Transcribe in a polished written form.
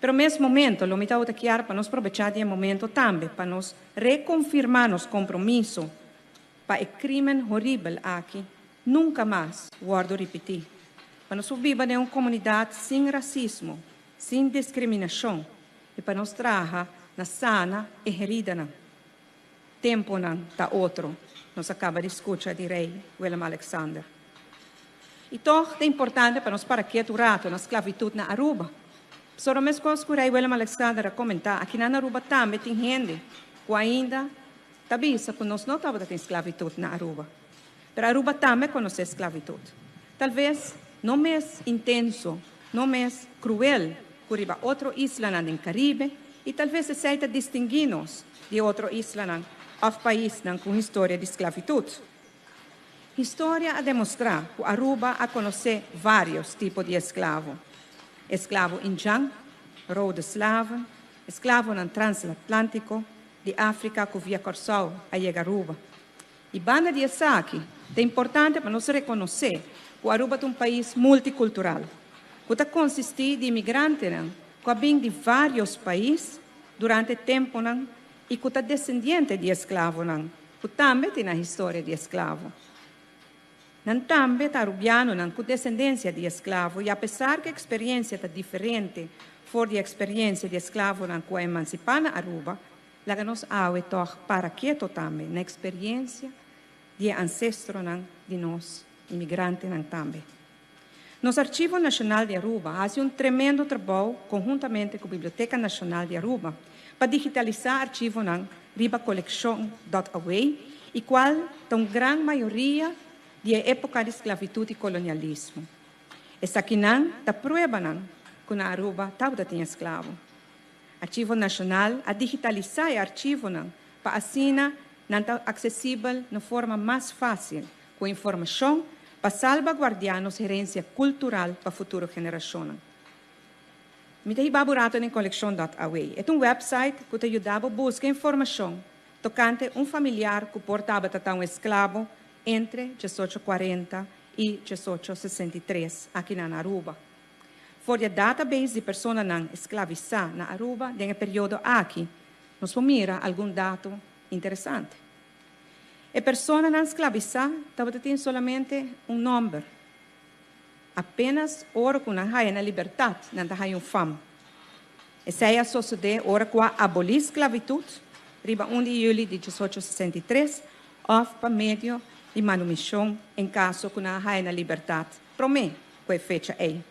Pero mes momento, lo mi tabata kier pa nos probecha di e momento tambe pa nos reconfirma nos compromiso pa e crimen horibel aki nunca mas wordo ripiti. Pa nos biba den un comunidad sin racismo, sin discriminacion y pa nos traha na sana e heridanan. Temponan ta otro, nos a caba di scucha di Rey Willem Alexander. Y toch ta importante pa nos para keto un rato na sclavitud na Aruba. Pasobra mescos cu Rey Willem Alexander a comenta, aki na Aruba tambe tin hende cu ainda ta bisa cu nos no tabata tin sclavitud na Aruba. Pero Aruba tambe conoce sclavitud. Talves no mes intenso, no mes cruel cu riba otro islanan den Caribe y talves esey ta distingui nos di otro islanan of paisnan cu historia di sclavitud. Historia a demostra cu Aruba a conoce varios tipo di esclavo. Esclavo indjan, rode slaven, esclavonan transatlantico di Africa cu via Corsou a yega Aruba. Y banda di esaki, ta importante pa nos reconoce cu Aruba ta un pais multicultural, cu ta consisti di inmigrantenan cu a bin di varios pais durante temponan y cu ta descendiente di esclavonan, cu tambe tin nan historia di esclavo. Nan tambe ta Arubianonan cu descendencia di esclavo y apesar cu e experiencia ta diferente for di e experiencia di esclavonan cu a emancipa na Aruba, laga nos awe tog para keto tambe na experiencia di e ancestronan di nos inmigrantenan tambe. Nos Archivo Nacional di Aruba a haci un tremendo trabou conhuntamente cu Biblioteca Nacional di Aruba pa digitalisa archivonan riba coleccion dot away y cual ta un gran mayoria di e epoca di sclavitud y colonialismo. Esakinan ta pruebanan cu na Aruba tabata tin esclavo. Archivo Nacional a digitalisa e archivonan pa asina nan ta accesibel na forma mas facil cu informacion pa salbaguardia nos herencia cultural pa futuro generacionnan. Mi ta hiba bo rato den Coleccion dot aw. E ta un website cu ta yuda bo busca informacion tocante un familiar cu por tabata ta un esclabo entre 1840 y 1863 aki na Aruba. For di e database di personanan esclavisa na Aruba den e periodo aki, nos por mira algun dato interesante. E personanan sclavisa tabata tin solamente un nomber. Apenas ora cu nan haya nan libertad, nan ta haya un fam. Esey a sosode ora cu a aboli sclavitud riba 1 di juli di 1863 of pa medio di manumision en caso cu nan a haya nan libertad prome cu e fecha ey.